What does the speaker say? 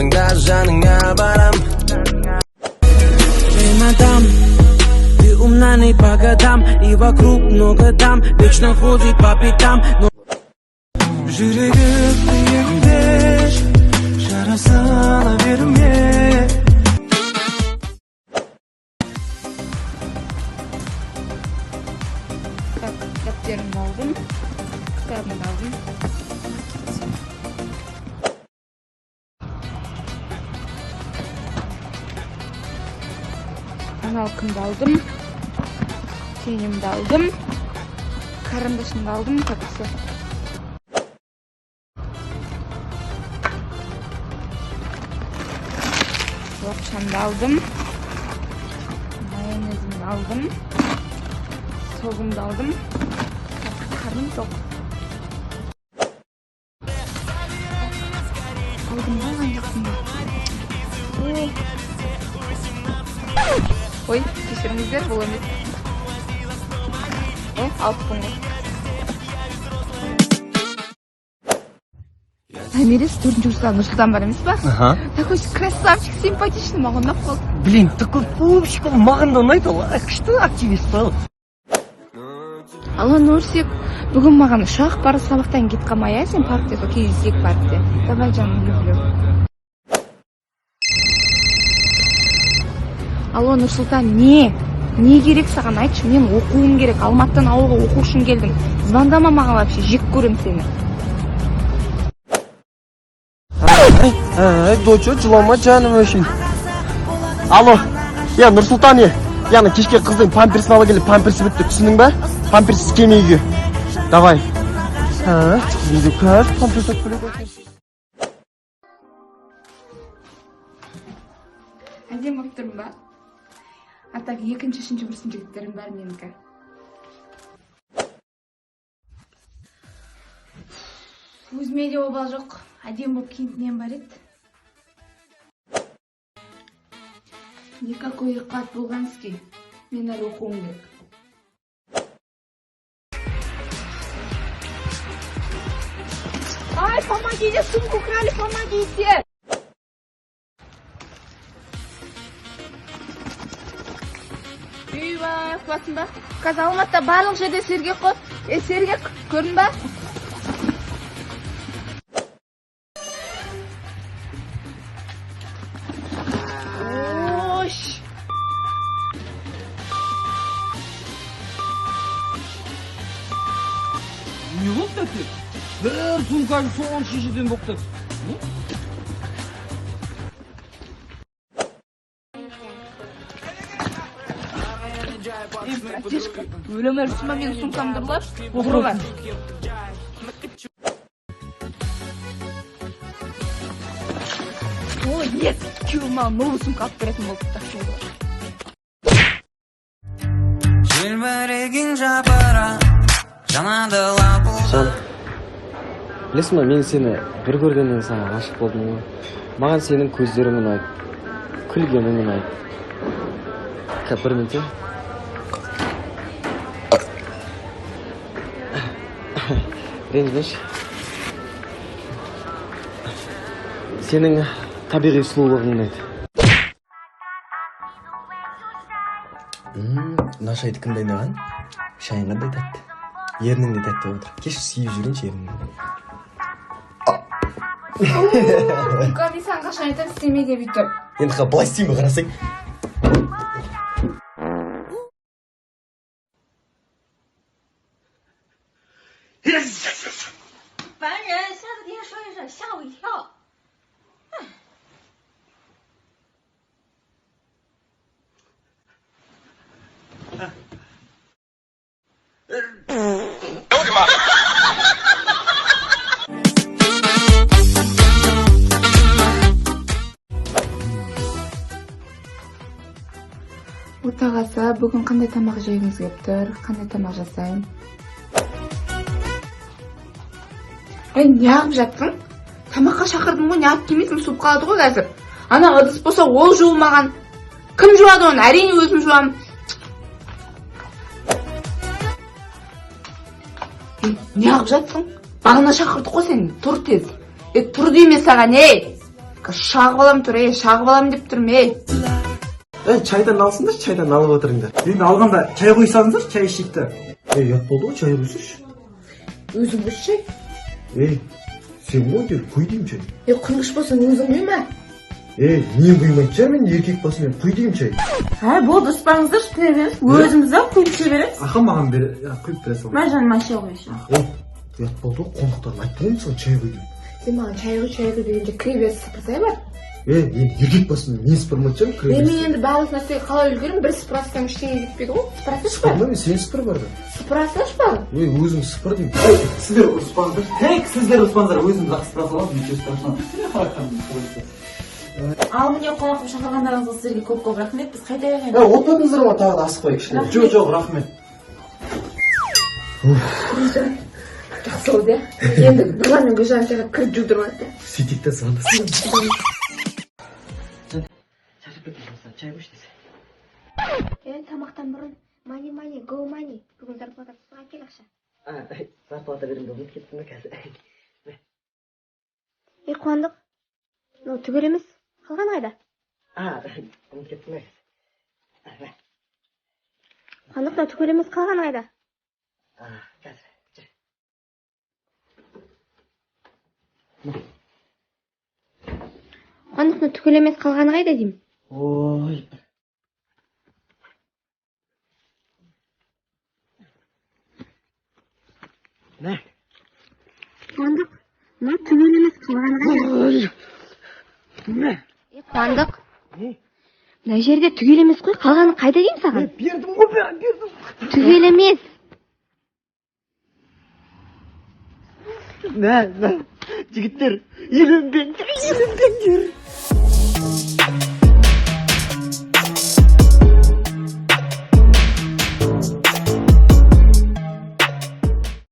Таңда жаныңа барам. Эй, мадам, ты умна не по годам. И вокруг много дам, вечно ходит по пятам. Но Жүрегімді емдеш, жара сала берме. Так, дәптерімді алдым, кітабымды алдым. Всё. Тоналкамды алдым, тенімді алдым, карандашымды алдым. Так, все. Лапшамды алдым, майонезімді алдым, согымды алдым. Так, қарным тоқ. Алдым ба, алған жоқпын ба? О. Ой, кешіріңіздер, бұл емес. О, алыппын ғой. Томирис, төртінші курста Нұрсұлтан бар емес па? Ага. Такой красавчик, симпатичный, маған ұнап қалды. Блин, такой пупсик, ол маған да ұнайды, ол күшті активист ол. Алло, Нұрсик, бүгін маған үш-ақ бар, сабақтан кетіп қалмай, иә, сен паркте, сол кездесейік паркте. Давай, жаным, люблю. Алло, Нұрсұлтан, не? Не керек саған, айтшы, мен оқуым керек, Алматыдан ауылға оқу үшін келдім. Звондама маған вообще, жек көрем сені. Ай, доча, жылама, жаным үшін. Алло, я Нұрсұлтан, е. Яғни кешке қыздың памперсін ала келіп, памперсі бітті, түсіндің ба? Памперсіз келме үйге. Давай. Ha, үйде қазір памперс алып келеді екен. Әдемі болып тұрмын ба? А так, екінші, үшінші курстың жігіттерінің бәрі менікі. Өзіме де обал жоқ. Әдемі болып киініп нем бар еді. Никакой ұйқат болғанский. Мен әлі оқуым керек. Ай, помогите, сумку украли, помогите! Үйбай, қуасың ба? Қазір Алматыда барлық жерде Сергек қой. Е, Сергек, көрдің ба? Ош. Не болды тәте? Бір сумканы сонша жерден боқтады. Ей, братишка, өлемін ба, менің сумкамды ұрлап? Ұры бар. О, yes, күйеуім маған новый сумка алып беретін болды, так что болады. Желбіреген жапырақ жанады лапылдап. Жан, білесің ба, мен сені бір көргеннен саған ғашық болдым ғой. Маған сенің көздерің ұнайды, күлгенің ұнайды. Бір минут, иә? Ренжімеші. Сенің табиғи сұлулығың ұнайды. Мына шайды кім дайындаған? Шайың қандай тәтті, ернің де тәтті болып отыр. Кешір, сүйіп жіберейінші ерніңді. Сука, мен саған қашан айтамын істеме деп өйтіп. Енді былай істеймін бе, қарасаң. 烦人，下次提前说一声，吓我一跳。 Отағасы, бүгін қандай тамақ жегіңіз келіп тұр? Қандай тамақ жасайын? Ей, неғып жатсың? Тамаққа шақырдым ғой, неғып келмейсің? Суып қалады ғой қазір. Ана ыдыс болса, ол жуылмаған. Кім жуады оны? Әрине, өзім жуамын. Ей, неғып жатсың? Бағана шақырдық қой сені. Тұр тез. Е, тұр деймін саған, ей! Шағып аламын тұр, ей, шағып аламын деп тұрмын, ей. Ей, чайдан алсыңдаршы, чайдан алып отырыңдар. Енді алғанда чай құйсаңыздаршы, чай ішейік та. Ей, ұят болды ғой, чай құйсайшы. Өзің құйшы шай. Ей, сен ғой деп құй деймін чай. Е, құйғыш болсаң өзің құйма. Ей, мен құймайтын шығармын, мен еркек болсам мен құй деймін чай. Ә, болды, ұрыспаңыздаршы, кіре беріңіз. Өзіміз ақ құйып іше береміз. Аха, маған бер, құйып бере сал. Мә, жаным, шай құйшы. Ей, ұят болды ғой, қонақтарына айттым ғой саған чай құй деп. Сен маған чай құй, чай құй дегенде кіре бер, сыпырсай бар. Ей, енді еркек болсам мен сыпырмайтын шығармын, кіре Е, мен берсін. енді барлық нәрсеге қалай үлгеремін? Бір сыпырасаң ештеңе кетпейді ғой. Сыпырасайшы бар. Сыпырмаймын, сен сыпыр бар да. Сыпырасайшы бар. Ей, өзің сыпыр деймін. Ей, сіздер ұрыспаңыздар, тек сіздер ұрыспаңыздар, өзіміз ақ сыпыра саламыз, ничего страшного. Сіздер характеріңіз солай. Ал міне, қонақ қылып шақырғандарыңызға сіздерге көп көп рахмет. Біз қайтайық енді. Е, отырдыңыздар ма, тағы да асықпай кішкене. Жоқ, жоқ, рахмет. Жақсы болды, иә. Енді Нұрлан мен Гүлжан шығып кіріп жудырып алады. Сөйтейік та, звондасын. Шаршап кеттім жұмыстан, чай қойшы десе. Е, тамақтан бұрын money, money, go money. Бүгін зарплата түсті, әкел ақша. А, зарплата беремін деп ұмытып кеттім да қазір. Е, Қуандық, мынау түгел емес, қалған қайда? А, ұмытып кеттім да қазір. Қуандық, мынау түгел емес, қалған қайда? А, қазір, жүр. Қуандық, мынау түгел емес, қалғаны қайда деймін. Ой. Мә. Қуандық, мынау түгел емес, қалғаны қайда? Мә. Е, Қуандық, Не? мына жерде түгел емес қой, қалғаны қайда деймін саған. Бердім ғой, бәрін бердім. Түгел емес. Мә, мә. Жігіттер, үйленбеңдер, үйленбеңдер.